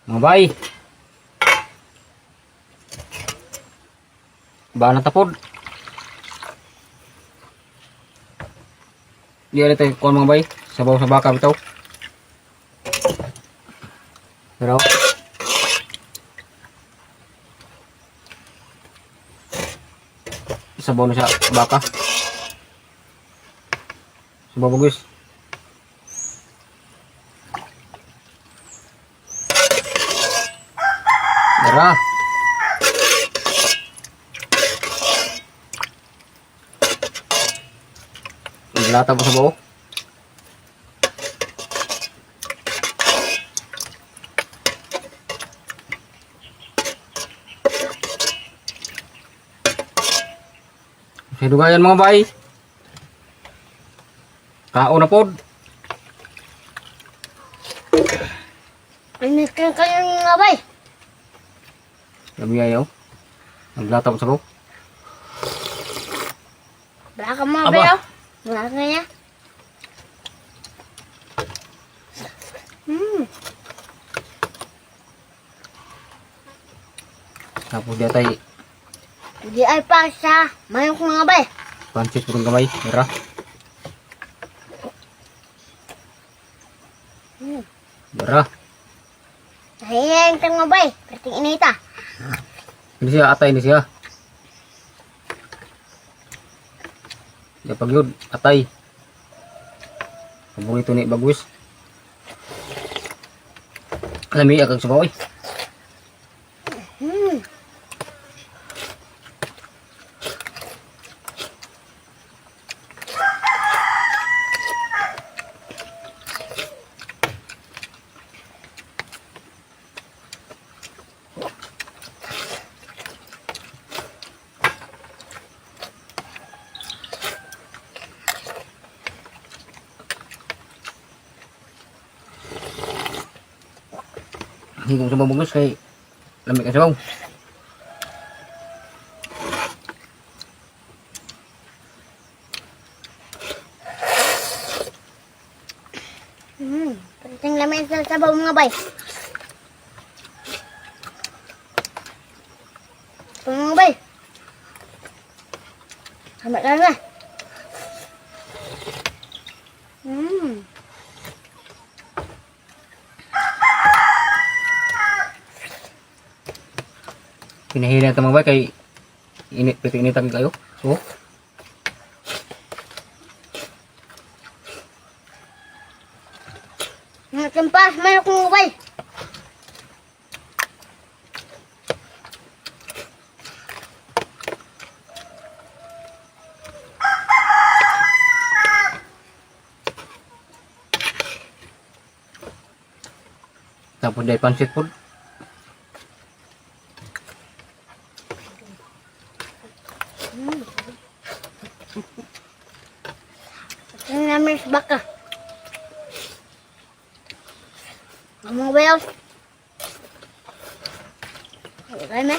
Mga bay. Ba na tapod. Di ari tayo kuan, mga bay. Sabaw sa baka bitaw. Pero sabaw na siya baka. Sabaw bagus. Tara. Naglata pa sa buo. Sa dugayan, mga bay. Kaon na pod. Ano kayo kayo mga bay? Lami ayaw. Naglata pa sa buo. Wala ka mga Aba. bay oh. Wala ka niya. Tapos di atay Di ay pa sa mayong mga bay. pansit purong gamay. Tara. Tara. Nahiyan tang mga bay. Perting inita. Ini siya, atay ini siya. Ya pagyud, atay. Paborito ni Bagwis. Lami agag sabaw eh. Hindi ko sabaw, Bagwis, kay lami ka sabaw. Perting lamin sa sabaw mga bay. Ito, mga bay. Tama ka na. Pinahila ta, mga bay, kay init piti initan kayo. So, Mga kampas, mayroon kong bay. Tapos dahil pansit pod. Ang namin sa baka. Ang mga bayaw. Okay, me.